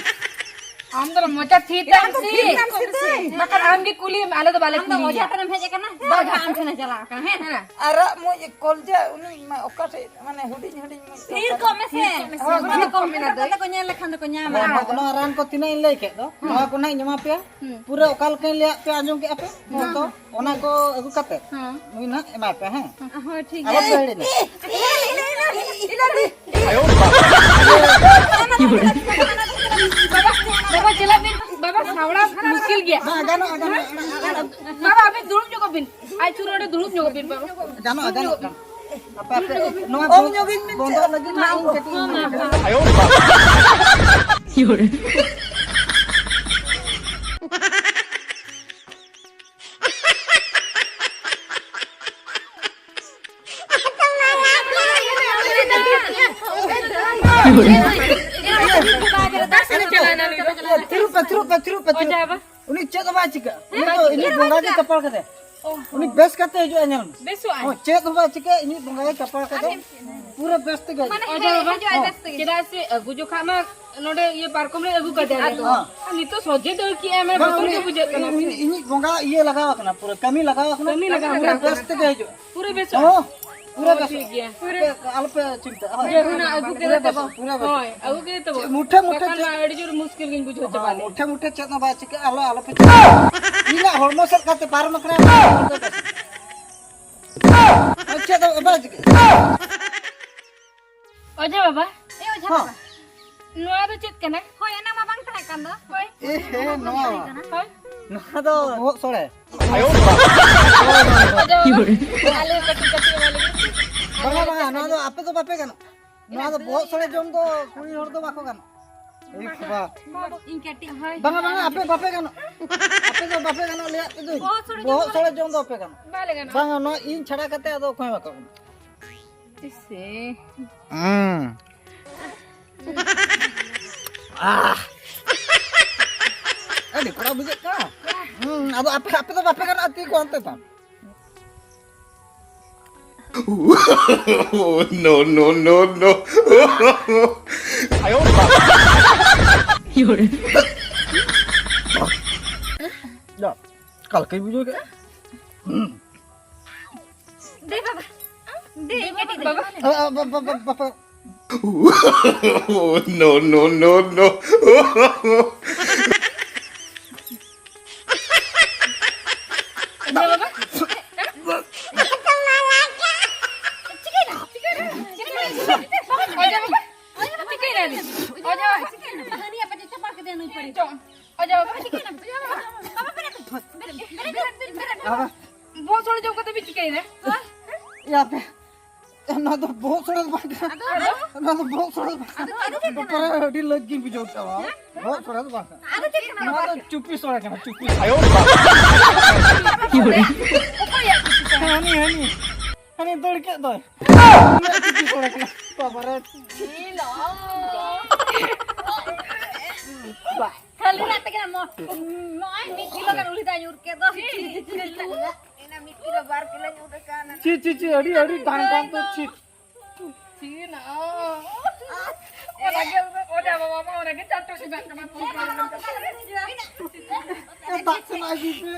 ᱟᱢ ᱫᱚ ᱢᱚᱪᱟ ᱛᱷᱤᱨ ᱛᱟᱢ ᱥᱮ᱾ ᱛᱷᱤᱨ ᱛᱟᱢ ᱥᱮ᱾ ᱵᱟᱠᱷᱟᱱ ᱟᱢ ᱜᱮ ᱠᱩᱞᱤᱭᱮᱢ, ᱟᱞᱮ ᱫᱚ ᱵᱟᱞᱮ ᱟᱢ ᱫᱚ ᱠᱩᱞᱤ ᱚᱡᱷᱟ ᱢᱮᱭᱟ᱾ ᱴᱷᱮᱱᱮᱢ ᱦᱮᱡ ᱟᱠᱟᱱᱟ? ᱵᱟᱝ᱾ ᱚᱡᱷᱟ ᱟᱢ ᱴᱷᱮᱱᱮ ᱪᱟᱞᱟᱣ ᱟᱠᱟᱱᱟ, ᱦᱮᱸ? ᱦᱮᱸ᱾ ᱟᱨᱟᱜ ᱢᱩᱸᱡ ᱠᱚᱞᱡᱟ, ᱩᱱᱤ ᱢᱟ ᱚᱠᱟ ᱴᱷᱮᱡ, ᱢᱟᱱᱮ, ᱦᱩᱰᱤᱧ ᱦᱩᱰᱤᱧ ᱢᱩᱸᱡ ᱛᱮ ᱛᱷᱤᱨ ᱚᱠᱟ ᱠᱚᱜ ᱢᱮᱥᱮ᱾ ᱦᱮᱸ, ᱦᱚᱲ ᱦᱮᱸ᱾ ᱠᱚ ᱠᱚᱢ ᱢᱮᱱᱟᱜ ᱠᱟᱛᱮ ᱠᱚ ᱧᱮᱞ ᱞᱮᱠᱷᱟᱱ ᱫᱚᱠᱚ ᱧᱟᱢᱟ᱾ ᱦᱮᱸ, ᱚᱱᱟ ᱨᱟᱱ ᱠᱚ ᱛᱤᱱᱟᱹᱜ ᱤᱧ ᱞᱟᱹᱭ ᱠᱮᱫ ᱫᱚ, ᱱᱚᱣᱟ ᱠᱚ ᱱᱟᱜ ᱤᱧ ᱮᱢᱟ ᱯᱮᱭᱟ᱾ ᱦᱩᱸ᱾ ᱯᱩᱨᱟᱹ ᱚᱠᱟ ᱞᱮᱠᱟᱧ ᱞᱟᱹᱭᱟᱫ ᱯᱮᱭᱟ, ᱟᱸᱡᱚᱢ ᱠᱮᱫᱼᱟ ᱯᱮ? ᱦᱩᱸ᱾ ᱡᱚᱛᱚ ᱚᱱᱟ ᱠᱚ ᱟᱹᱜᱩ ᱠᱟᱛᱮ ᱦᱩᱸ᱾ ᱱᱩᱭ ᱱᱟᱜ ᱮᱢᱟᱭ ᱯᱮ, ᱦᱮᱸ? ᱦᱳᱭ, ᱴᱷᱤᱠ ᱟᱞᱚ ᱜᱮᱭᱟ᱾ ᱯᱮ ᱦᱤᱲᱤᱧᱟ᱾ ᱵᱟᱵᱟ, ᱪᱟᱞᱟᱜ ᱵᱤᱱ᱾ ᱵᱟᱵᱟ, ᱥᱟᱣᱲᱟ ᱢᱩᱥᱠᱤᱞ ᱜᱮᱭᱟ᱾ ᱵᱟᱝ, ᱜᱟᱱᱚᱜᱼᱟ, ᱜᱟᱱᱚᱜᱼᱟ, ᱜᱟᱱᱚᱜᱼᱟ᱾ ᱵᱟᱵᱟ, ᱟᱵᱤᱱ ᱫᱩᱲᱩᱵ ᱧᱚᱜᱚᱜ ᱵᱤᱱ᱾ ᱟᱡ ᱥᱩᱨ ᱨᱮ ᱚᱸᱰᱮ ᱫᱩᱲᱩᱵ ᱧᱚᱜᱚᱜ ᱵᱤᱱ, ᱵᱟᱵᱟ᱾ ᱜᱟᱱᱚᱜᱼᱟ, ᱜᱟᱱᱚᱜᱼᱟ, ᱜᱟᱱᱚᱜᱼᱟ᱾ ᱟᱯᱮ, ᱟᱯᱮ, ᱱᱚᱣᱟ ᱚᱝ ᱵᱚᱱᱫ, ᱧᱚᱜᱤᱧ ᱵᱤᱱ ᱵᱚᱱᱫᱚᱜ ᱞᱟᱹᱜᱤᱫ ᱢᱟ ᱤᱧ ᱠᱟᱹᱴᱤᱡ ᱤᱧ ᱦᱚᱸ, ᱢᱟ, ᱢᱟ᱾ ᱛᱷᱤᱨᱚᱜ ᱯᱮ, ᱛᱷᱤᱨᱚᱜ ᱯᱮ, ᱛᱷᱤᱨᱚᱜ ᱯᱮ, ᱛᱷᱤᱨᱚᱜ ᱯᱮ᱾ ᱚᱡᱷᱟ ᱵᱟᱵᱟ᱾ ᱩᱱᱤ ᱪᱮᱫ ᱦᱚᱸ ᱵᱟᱭ ᱪᱤᱠᱟᱹᱜᱼᱟ᱾ ᱩᱱᱤ ᱫᱚ ᱤᱧᱤᱡ ᱵᱚᱸᱜᱟ ᱜᱮ ᱪᱟᱯᱟᱲ ᱠᱟᱫᱟᱭ᱾ ᱚ᱾ ᱩᱱᱤ ᱵᱮᱥ ᱠᱟᱛᱮ ᱦᱤᱡᱩᱜᱼᱟ, ᱧᱮᱞ ᱢᱮ᱾ ᱵᱮᱥᱚᱜᱼᱟᱭ? ᱦᱚᱸ, ᱪᱮᱫ ᱦᱚᱸ ᱵᱟᱭ ᱪᱤᱠᱟᱹᱜᱼᱟ, ᱤᱧᱤᱡ ᱵᱚᱸᱜᱟ ᱜᱮ ᱪᱟᱯᱟᱲ ᱠᱟᱫᱟᱭ᱾ ᱟᱨ ᱯᱩᱨᱟᱹ ᱵᱮᱥ ᱛᱮᱜᱮ ᱦᱤᱡᱩᱜᱼᱟ᱾ ᱢᱟᱱᱮ ᱚᱡᱷᱟ ᱵᱟᱵᱟ? ᱦᱤᱡᱩᱜᱼᱟᱭ ᱵᱮᱥ ᱛᱮᱜᱮ᱾ ᱪᱮᱫᱟᱜ ᱥᱮ ᱟᱹᱜᱩ ᱡᱚᱠᱷᱟᱜ ᱢᱟ ᱱᱚᱰᱮ ᱤᱭᱟᱹ ᱯᱟᱨᱠᱚᱢ ᱨᱮ ᱟᱹᱜᱩ ᱠᱟᱫᱮᱭᱟ ᱞᱮ ᱫᱚ᱾ ᱦᱚᱸ᱾ ᱟᱨ ᱱᱤᱛᱚᱜ ᱥᱚᱡᱷᱮ ᱫᱟᱹᱲ ᱠᱮᱜᱼᱟᱭ, ᱢᱟᱱᱮ ᱵᱟᱝ, ᱵᱚᱛᱚᱨ ᱩᱱᱤ, ᱜᱮ ᱵᱩᱡᱷᱟᱹᱜ ᱠᱟᱱᱟ᱾ ᱩᱱᱤ, ᱩᱱᱤ, ᱤᱧᱤᱡ ᱵᱚᱸᱜᱟ ᱤᱭᱟᱹ ᱞᱟᱜᱟᱣ ᱟᱠᱟᱱᱟ, ᱯᱩᱨᱟᱹ ᱠᱟᱹᱢᱤ ᱞᱟᱜᱟᱣ ᱟᱠᱟᱱᱟ᱾ ᱠᱟᱹᱢᱤ ᱞᱟᱜᱟᱣ ᱯᱩᱨᱟᱹ ᱟᱠᱟᱱᱟ᱾ ᱵᱮᱥ ᱛᱮᱜᱮ ᱦᱤᱡᱩᱜᱼᱟ᱾ ᱯᱩᱨᱟᱹ ᱵᱮᱥᱚᱜᱼᱟ? ᱦᱚᱸ, ᱯᱩᱨᱟᱹ ᱚ, ᱵᱮᱥᱚᱜᱼᱟ᱾ ᱴᱷᱤᱠ ᱜᱮᱭᱟ᱾ ᱟᱯᱮ ᱟᱞᱚᱯᱮ ᱪᱤᱱᱛᱟᱹᱜᱼᱟ, ᱦᱳᱭ᱾ ᱡᱮ ᱦᱩᱱᱟ ᱟᱹᱜᱩ ᱯᱩᱨᱟᱹ ᱠᱮᱫᱮ ᱛᱮᱵᱚ᱾ ᱵᱮᱥᱚᱜᱼᱟ, ᱯᱩᱨᱟᱹ ᱵᱮᱥᱚᱜᱼᱟ᱾ ᱦᱳᱭ, ᱟᱹᱜᱩ ᱠᱮᱫᱮ ᱛᱮᱵᱚ᱾ ᱢᱩᱴᱷᱟᱹ, ᱢᱩᱴᱷᱟᱹ ᱵᱟᱠᱷᱟᱱ ᱪᱮᱫ? ᱢᱟ ᱟᱹᱰᱤ ᱡᱳᱨ ᱢᱩᱥᱠᱤᱞ ᱜᱤᱧ ᱵᱩᱡᱷᱟᱹᱣ ᱪᱟᱵᱟ ᱦᱚᱸ, ᱞᱮᱫ᱾ ᱢᱩᱴᱷᱟᱹ, ᱢᱩᱴᱷᱟᱹ ᱪᱮᱫ ᱦᱚᱸ ᱵᱟᱭ ᱪᱤᱠᱟᱹᱜᱼᱟ, ᱟᱞᱚ, ᱟᱞᱚᱯᱮ ᱪᱤᱱᱛᱟᱹᱜᱼᱟ᱾ ᱤᱧᱟᱹᱜ ᱦᱚᱲᱢᱚ ᱥᱮᱫ ᱠᱟᱛᱮ ᱯᱟᱨᱚᱢ ᱟᱠᱟᱱᱟ, ᱟᱨ ᱪᱮᱫ ᱦᱚᱸ ᱵᱟᱭ ᱪᱤᱠᱟᱹᱜᱼᱟ᱾ ᱚᱡᱷᱟ ᱵᱟᱵᱟ᱾ ᱮ ᱚᱡᱷᱟ ᱦᱚᱸ᱾ ᱵᱟᱵᱟ᱾ ᱱᱚᱣᱟ ᱫᱚ ᱪᱮᱫ ᱠᱟᱱᱟ? ᱦᱳᱭ, ᱮᱱᱟᱝ ᱢᱟ ᱵᱟᱝ ᱛᱟᱦᱮᱸ ᱠᱟᱱ ᱫᱚ᱾ ᱦᱳᱭ᱾ ᱮ ᱦᱮ, ᱱᱚᱣᱟ᱾ ᱦᱳᱭ᱾ ᱱᱚᱣᱟ ᱫᱚ ᱵᱚᱦᱚᱜ ᱥᱚᱲᱮ᱾ ᱚᱡᱷᱟ ᱵᱟᱵᱟ᱾ ᱟᱞᱮ ᱠᱟᱹᱴᱤᱡ ᱠᱟᱹᱴᱤᱡ ᱮᱢᱟ ᱞᱮᱜᱮ᱾ ᱵᱟᱝᱟ, ᱵᱟᱝᱟ, ᱱᱚᱣᱟ ᱫᱚ ᱟᱯᱮ ᱫᱚ ᱵᱟᱯᱮ ᱜᱟᱱᱚᱜ᱾ ᱱᱚᱣᱟ ᱫᱚ ᱵᱚᱦᱚᱜ ᱥᱚᱲᱮ ᱡᱚᱢ ᱫᱚ ᱠᱩᱲᱤ ᱦᱚᱲ ᱫᱚ ᱵᱟᱠᱚ ᱜᱟᱱᱚᱜ᱾ ᱮ ᱵᱟᱵᱟ᱾ ᱤᱧ ᱠᱟᱹᱴᱤᱡ, ᱦᱳᱭ᱾ ᱵᱟᱝᱟ, ᱵᱟᱝᱟ, ᱟᱯᱮ ᱵᱟᱯᱮ ᱜᱟᱱᱚᱜ᱾ ᱟᱯᱮ ᱫᱚ ᱵᱟᱯᱮ ᱜᱟᱱᱚᱜ, ᱞᱟᱹᱭᱟᱫ ᱯᱮ ᱫᱚᱧ᱾ ᱵᱚᱦᱚᱜ ᱥᱚᱲᱮ ᱡᱚᱢ ᱵᱚᱦᱚᱜ ᱥᱚᱲᱮ ᱡᱚᱢ ᱫᱚ ᱵᱟᱞᱮ ᱜᱟᱱᱚᱜ᱾ ᱵᱟᱝᱟ, ᱱᱚᱣᱟ ᱤᱧ ᱪᱷᱟᱲᱟ ᱠᱟᱛᱮ ᱟᱫᱚ ᱚᱠᱚᱭ ᱦᱚᱸ ᱵᱟᱠᱚ ᱜᱟᱱᱚᱜ᱾ ᱤᱥᱮ᱾ ᱦᱩᱸ᱾ ᱟᱦ᱾ ᱟᱹᱰᱤ ᱠᱚᱲᱟ ᱵᱩᱡᱷᱟᱹᱜ ᱠᱟᱱᱟ᱾ ᱦᱩᱸ, ᱟᱫᱚ ᱟᱯᱮ, ᱟᱯᱮ ᱫᱚ ᱵᱟᱯᱮ ᱜᱟᱱᱚᱜᱼᱟ, ᱛᱤ ᱠᱚ ᱦᱟᱱᱛᱮ ᱛᱟᱢ᱾ No, no, no, no. ᱡᱟ, ᱚᱠᱟ ᱞᱮᱠᱟᱧ ᱵᱩᱡᱷᱟᱹᱣ ᱠᱮᱫᱟ᱾ ᱫᱮ ᱵᱟᱵᱟ, ᱫᱮ ᱠᱟᱹᱴᱤᱡ ᱫᱮ᱾ ᱵᱟᱵᱟ᱾ ᱟ, ᱟ, ᱵᱟ, ᱵᱟ, ᱵᱟ, ᱵᱟ, ᱵᱟ᱾ No, no, no, no. ᱫᱮ ᱵᱟᱵᱟ᱾ ᱪᱤᱠᱟᱹᱭᱮᱱᱟ? ᱪᱤᱠᱟᱹᱭᱮᱱᱟ? ᱪᱤᱠᱟᱹᱭᱮᱱᱟ? ᱚᱡᱚ ᱵᱟᱵᱟ᱾ ᱚᱡᱚ ᱵᱟᱵᱟ᱾ ᱪᱤᱠᱟᱹᱭᱮᱱᱟ? ᱚᱡᱚ ᱵᱟᱵᱟ᱾ ᱦᱟᱹᱱᱤᱭᱟᱜ ᱯᱟᱪᱮ ᱪᱟᱯᱟ ᱠᱮᱫᱮᱭᱟ ᱱᱩᱭ ᱯᱟᱹᱲᱤ᱾ ᱪᱚ᱾ ᱚᱡᱚ ᱵᱟᱵᱟ᱾ ᱪᱤᱠᱟᱹᱭᱮᱱᱟ? ᱚᱡᱚ ᱵᱟᱵᱟ᱾ ᱵᱟᱵᱟ, ᱵᱮᱨᱮᱫ ᱢᱮ᱾ ᱵᱮᱨᱮᱫ, ᱵᱮᱨᱮᱫ, ᱵᱮᱨᱮᱫ᱾ ᱵᱟᱵᱟ᱾ ᱵᱚᱦᱚᱜ ᱥᱚᱲᱮ ᱡᱚᱢ ᱠᱟᱛᱮ ᱵᱤᱱ ᱪᱤᱠᱟᱹᱭᱮᱱᱟ? ᱦᱮᱸ? ᱭᱟᱯᱮ᱾ ᱱᱚᱣᱟ ᱫᱚ ᱵᱚᱦᱚᱜ ᱥᱚᱲᱮ ᱫᱚ ᱵᱟᱝ ᱠᱟᱱᱟ᱾ ᱟᱫᱚ? ᱱᱚᱣᱟ ᱫᱚ ᱵᱚᱦᱚᱜ ᱥᱚᱲᱮ ᱫᱚ ᱵᱟᱝ ᱠᱟᱱᱟ᱾ ᱟᱫᱚ ᱪᱮᱫ ᱠᱟᱱᱟ? ᱵᱟᱯᱨᱮ, ᱟᱹᱰᱤ ᱞᱟᱹᱠ ᱜᱤᱧ ᱵᱩᱡᱷᱟᱹᱣ ᱠᱮᱫᱟ, ᱵᱟᱵᱟ᱾ ᱦᱮᱸ? ᱵᱚᱦᱚᱜ ᱥᱚᱲᱮ ᱫᱚ ᱵᱟᱝ ᱠᱟᱱᱟ᱾ ᱟᱫᱚ ᱪᱮᱫ ᱠᱟᱱᱟ? ᱱᱚᱣᱟ ᱫᱚ ᱪᱩᱯᱤ ᱥᱚᱲᱮ ᱠᱟᱱᱟ, ᱪᱩᱯᱤ᱾ ᱚᱠᱚᱭᱟᱜ ᱪᱩᱯᱤ ᱥᱚᱲᱮ? ᱦᱟᱹᱱᱤ, ᱦᱟᱹᱱᱤ᱾ ᱦᱟᱹᱱᱤ ᱫᱟᱹᱲ ᱠᱮᱫ ᱫᱚᱭ᱾ ᱩᱱᱤᱭᱟᱜ ᱪᱩᱯᱤ ᱥᱚᱲᱮ ᱠᱟᱱᱟ᱾ ᱵᱟᱵᱟᱨᱮ᱾ ᱤ ᱞᱚ᱾ ᱵᱟ᱾ ᱠᱷᱟᱹᱞᱤ ᱨᱟᱜ ᱛᱮᱜᱮ ᱱᱟ ᱢᱚ-, ᱱᱚᱜᱼᱚᱭ ᱢᱤᱫ ᱠᱤᱞᱳ ᱜᱟᱱ ᱩᱞᱤ ᱫᱟᱜ ᱧᱩᱨ ᱠᱮᱫ ᱫᱚ᱾ ᱤᱱᱟᱹ ᱢᱤᱫ ᱠᱤᱞᱳ ᱵᱟᱨ ᱠᱤᱞᱳ ᱧᱩᱨ ᱟᱠᱟᱱᱟ᱾ ᱪᱤ, ᱪᱤ, ᱪᱤ, ᱟᱹᱰᱤ, ᱟᱹᱰᱤ ᱰᱟᱝ ᱰᱟᱝ ᱛᱚ ᱪᱤ᱾ ᱪᱤ ᱱᱟ᱾ ᱚᱱᱟ ᱜᱮ, ᱚᱡᱟ ᱵᱟᱵᱟ ᱢᱟ ᱚᱱᱟ ᱜᱮ ᱪᱟᱴᱚ ᱥᱮ ᱵᱟᱝ ᱠᱟᱱᱟ᱾ ᱮ, ᱫᱟᱜ ᱥᱟᱱᱟ ᱤᱫᱤ ᱯᱮ᱾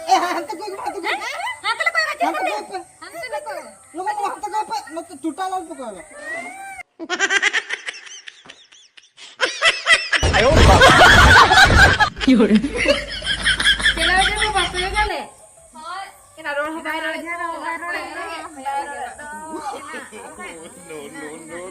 ᱮ, ᱦᱟᱱᱛᱮ ᱠᱚᱭᱚᱜ ᱢᱮ, ᱦᱟᱱᱛᱮ ᱠᱚᱭᱚᱜ ᱢᱮ᱾ ᱦᱟᱱᱛᱮ ᱞᱮ ᱠᱚᱭᱚᱜᱟ, ᱪᱮᱫ ᱦᱟᱱᱛᱮ ᱦᱟᱱᱛᱮ? ᱠᱚᱭᱚᱜ ᱯᱮ᱾ ᱦᱟᱱᱛᱮ ᱞᱮ ᱠᱚᱭᱚᱜᱟ᱾ ᱞᱚᱜᱚᱱ, ᱞᱚᱜᱚᱱ ᱦᱟᱱᱛᱮ ᱠᱚᱭᱚᱜ ᱯᱮ᱾ ᱱᱚᱛᱮ ᱴᱳᱴᱟᱞ ᱟᱞᱚ ᱯᱮ ᱠᱚᱭᱚᱜᱟ᱾ ᱪᱟᱞᱟᱣ ᱡᱮ ᱵᱟᱵᱟ, ᱠᱚᱭᱚᱜ ᱟᱞᱮ᱾ ᱦᱳᱭ᱾ ᱮᱱᱟ ᱨᱚᱲ ᱦᱚᱸ ᱵᱟᱭ ᱨᱚᱲ ᱮᱫᱟ᱾ No, no, no.